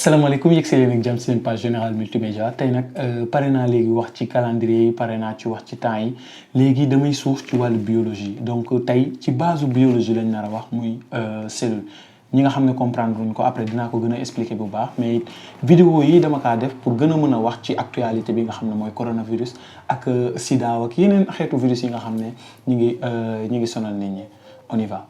asalaamaaleykum yegg si leen ak jàmm seen page général multimédia tey nag pare naa léegi wax ci calendrier yi pare naa ci wax ci temps yi léegi damay suuf ci wàllu biologie donc tey ci base biologie lañ nar a wax muy cellule ñi nga xam ne comprendre luñ ko après dinaa ko gën a expliquer bu baax mais it vidéo yi dama kaa def pour gën a mën a wax ci actualité bi nga xam ne mooy coronavirus ak sida ak yeneen xeetu virus yi nga xam ne ñu ngi sonal nit ñi on y va.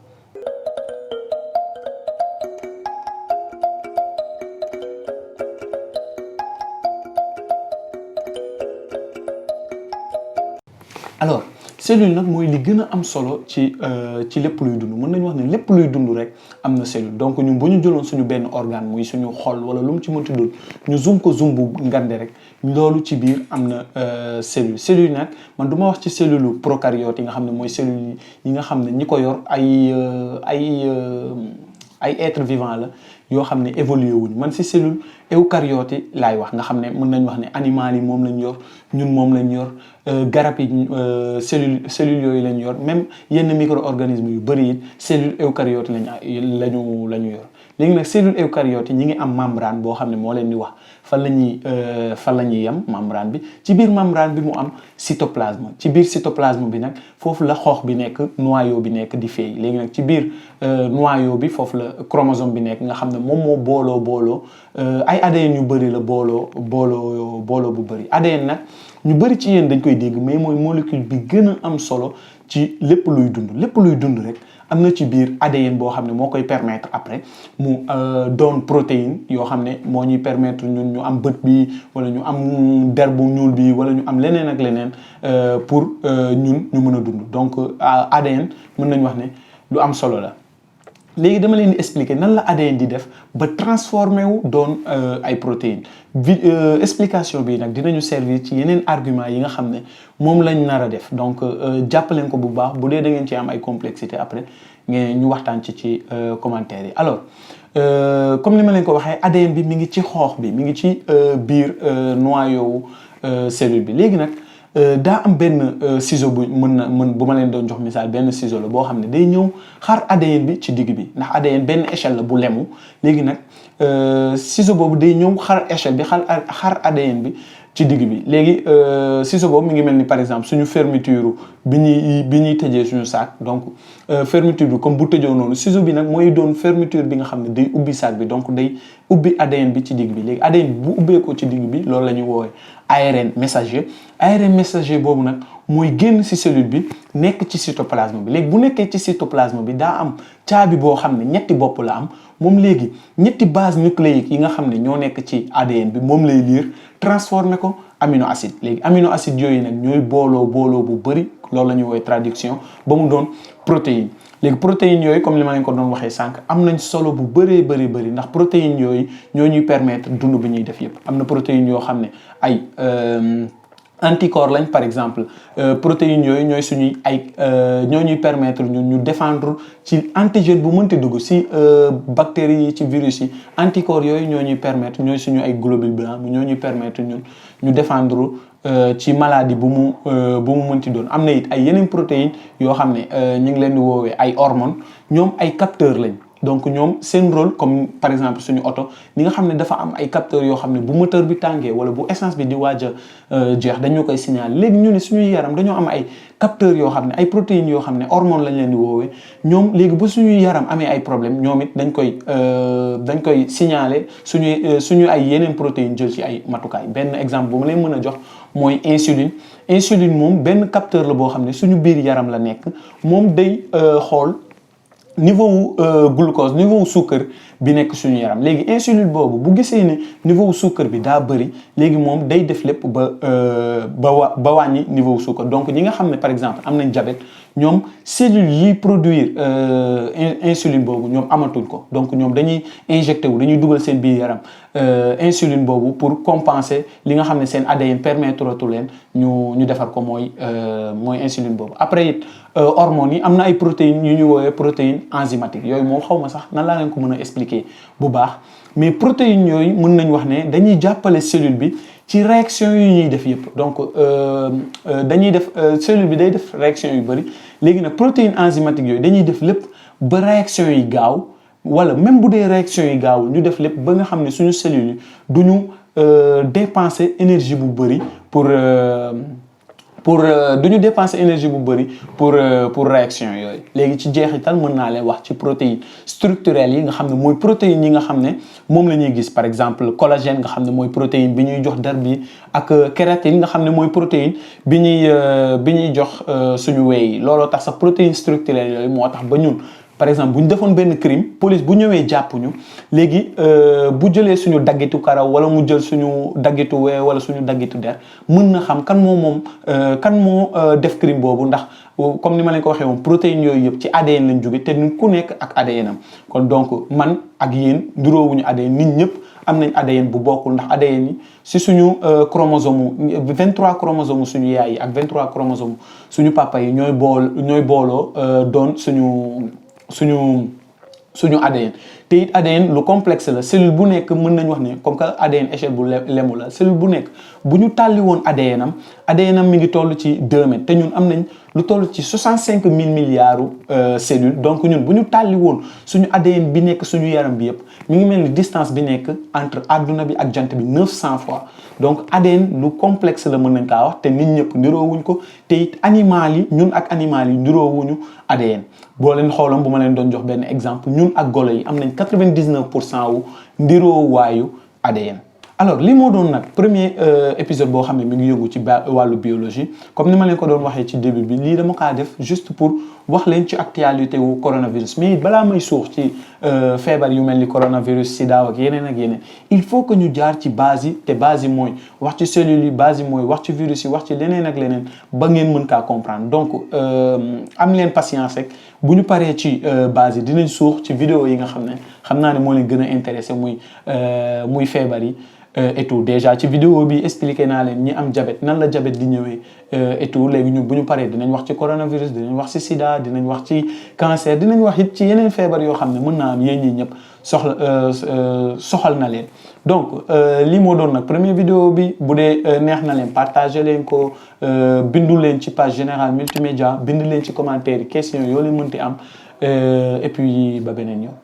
alors cellule nag mooy li gën a am solo ci lépp luy dund mën nañu wax ne lépp luy dund rek am na cellule donc ñun bu ñu jëloon suñu benn organe muy suñu xol wala lu mu ci mënti doon ñu zoom ko zoom bu ngande rek loolu ci biir am na cellule nag man du ma wax ci cellule procaryote yi nga xam ne mooy cellule yi nga xam ne ñi ko yor ay être vivant la yoo xam ne évolué wuñ man si cellule eucaryote yi laay wax nga xam ne mën nañ wax ne animal yi moom lañ yor ñun moom lañ yor garab yi cellule yooyu lañ yor même yenn micro-organismes yu bëri it cellule eucaryote lañu yor léegi nag cellule eucaryote yi ñi ngi am membrane boo xam ne moo leen di wax fan la ñuy yem membrane bi ci biir membrane bi mu am cytoplasme ci biir cytoplasme bi nag foofu la xoox bi nekk noyau bi nekk di feey léegi nag ci biir noyau bi foofu la chromosome bi nekk nga xam ne moom moo booloo ay ADN yu bëri la booloo bu bëri ADN nag ñu bëri ci yéen dañ koy dégg mais mooy molécule bi gën a am solo ci lépp luy dund rek am na ci biir ADN boo xam ne moo koy permettre après mu doon protéine yoo xam ne moo ñuy permettre ñun ñu am bët bi wala ñu am der bu ñuul bi wala ñu am leneen ak leneen pour ñun ñu mën a dund donc ADN mën nañu wax ne lu am solo la. léegi dama leen di expliquer nan la ADN di def ba transformé wu doon ay protéines explication bi nag dinañu servir ci yeneen argument yi nga xam ne moom lañ nar a def donc jàppaleen ko bu baax bu dee da ngeen ci am ay complexité après ngeen ñu waxtaan ci commentaire yi alors comme ni ma leen ko waxee ADN bi mi ngi ci xoox bi mi ngi ci biir noyau cellule bi léegi nag daa am benn ciseau bu bu ma leen doon jox misaal benn ciseau la boo xam ne day ñëw xar ADN bi ci digg bi ndax ADN benn échelle la bu lemu léegi nag ciseau boobu day ñëw xar échelle bi xar ADN bi ci digg bi léegi ciseau boobu mi ngi mel ni par exemple suñu fermeture bi ñuy tëjee suñu sac donc fermeture bi comme bu tëjoo noonu ciseau bi nag mooy doon fermeture bi nga xam ne day ubbi sac bi donc day ubbi ADN bi ci digg bi léegi ADN bi bu ubbeekoo ci digg bi loolu la ñuy woowee ARN messager boobu nag mooy génn ci cellule bi nekk ci cytoplasme bi léegi bu nekkee ci cytoplasme bi daa am caabi boo xam ne ñetti bopp la am moom léegi ñetti base nucléique yi nga xam ne ñoo nekk ci ADN bi moom lay lire transformé ko amino acide léegi amino acide yooyu nag ñooy booloo bu bëri loolu la ñuy woowee traduction ba mu doon protéine léegi protéines yooyu comme li ma leen ko doon waxee sànq am nañ solo bu bëree bëri ndax protéines yooyu ñoo ñuy permettre dund bi ñuy def yëpp am na protéines yoo xam ne ay anticorps lañ par exemple protéines yooyu ñooy suñuy ñoo ñuy permettre ñu défendre ci antigène bu mënti dugg si bactéries yi ci virus yi anticorps yooyu ñoo ñuy permettre ñooy suñu ay globules blancs ñoo ñuy permettre ñu défendre ci maladie bu mu mënti doon am na it ay yeneen protéines yoo xam ne ñu ngi leen di woowee ay hormones ñoom ay capteurs lañ donc ñoom seen rôle comme par exemple suñu oto ni nga xam ne dafa am ay capteurs yoo xam ne bu moteur bi tàngee wala bu essence bi di waaj a jeex dañu koy signaler léegi ñu ne suñuy yaram dañoo am ay capteurs yoo xam ne ay protéines yoo xam ne hormones lañ leen di woowee ñoom léegi bu suñuy yaram amee ay problème ñoom it dañ koy signaler suñu ay yeneen protéines jël ci ay matukaay benn exemple bu ma leen mën a jox mooy insuline moom benn capteur la boo xam ne suñu biir yaram la nekk moom day xool niveau glucose niveau suukar bi nekk suñu yaram léegi insuline boobu bu gisee ne niveau suukar bi daa bëri léegi moom day def lépp ba wàññi niveau suukar donc ñi nga xam ne par exemple am nañ diabète ñoom cellules yi produire insuline boobu ñoom amatuñ ko donc ñoom dañuy injecté wu dañuy dugal seen biir yaram insuline boobu pour compenser li nga xam ne seen ADN permettre tu leen ñu defar ko mooy insuline boobu après it hormones yi am na ay protéines yu ñu woowee protéines enzymatiques yooyu moom xaw ma sax nan laa leen ko mën a expliquer bu baax mais protéines yooyu mën nañ wax ne dañuy jàppale cellule bi ci réaction yu ñuy def yëpp donc dañuy def cellule bi day def réaction yu bëri léegi nag protéines enzymatiques yooyu dañuy def lépp ba réaction yi gaaw wala même bu dee réaction yi gaawul ñu def lépp ba nga xam ne suñu cellules yi du ñu dépenser énergie bu bëri pour du ñu dépenser énergie bu bëri pour réaction yooyu. léegi ci jeexital mën naa leen wax ci protéines structurelles yi nga xam ne mooy protéines yi nga xam ne moom la ñuy gis par exemple collagène nga xam ne mooy protéine bi ñuy jox der bi ak kératine nga xam ne mooy protéine bi ñuy jox suñu wey yi looloo tax sax protéines structurelles yooyu moo tax ba ñun par exemple bu ñu defoon benn crime police bu ñëwee jàpp ñu léegi bu jëlee suñu daggitu karaw wala mu jël suñu daggitu wee wala suñu daggitu der mën na xam kan moo def crime boobu ndax comme ni ma leen ko waxee woon protéines yooyu yëpp ci ADN lañ jóge te nit ku nekk ak ADN am kon donc man ak yéen nduroowuñu ADN nit ñëpp am nañ ADN bu bokkul ndax ADN yi si suñu chromosome 23 chromosomes suñu yaay yi ak 23 chromosomes suñu papa yi ñooy booloo doon suñu ADN te it ADN lu complexe la cellule bu nekk mën nañ wax ne comme que ADN échelle bu lemu la cellule bu nekk bu ñu tàlli woon ADN am mi ngi toll ci 2 mètres te ñun am nañ lu toll ci 65 000 milliards cellules donc ñun bu ñu tàlli woon suñu ADN bi nekk suñu yaram bi yëpp mi ngi mel ni distance bi nekk entre adduna bi ak jant bi 900 fois donc ADN lu complexe la mën nañ kaa wax te nit ñëpp niroowuñ ko te it animal yi ñun ak animal yi niroowuñu ADN boo leen xoolam bu ma leen doon jox benn exemple ñun ak golo yi am nañ 99% wu ndiroowaayu ADN. alors li moo doon nag premier épisode boo xam ne mi ngi yëngu ci wàllu biologie comme ni ma leen ko doon waxee ci début bi lii dama kaa def juste pour wax leen ci actualité wu coronavirus mais balaa may suux ci feebar yu mel ni coronavirus sida ak yeneen il faut que ñu jaar ci base yi te base yi mooy wax ci cellules yi base yi mooy wax ci virus yi wax ci leneen ak leneen ba ngeen mën kaa comprendre donc am leen patience rek bu ñu paree ci base yi dinañ suux ci vidéo yi nga xam naa ne moo leen gën a intéressé muy feebar yi et tout déjà ci vidéo bi expliqué naa leen ñi am diabète nan la diabète di ñëwee et tout léegi ñu bu ñu paree dinañ wax ci coronavirus dinañ wax ci sida dinañ wax ci cancer dinañ wax it ci yeneen feebar yoo xam ne mën naa am yéen ñi ñëpp soxal na leen donc lii moo doon nag première vidéo bi bu dee neex na leen partagé leen ko bindu leen ci page générale multimédia bind leen ci commentaire yi question yoo leen mënti am et puis ba beneen yoon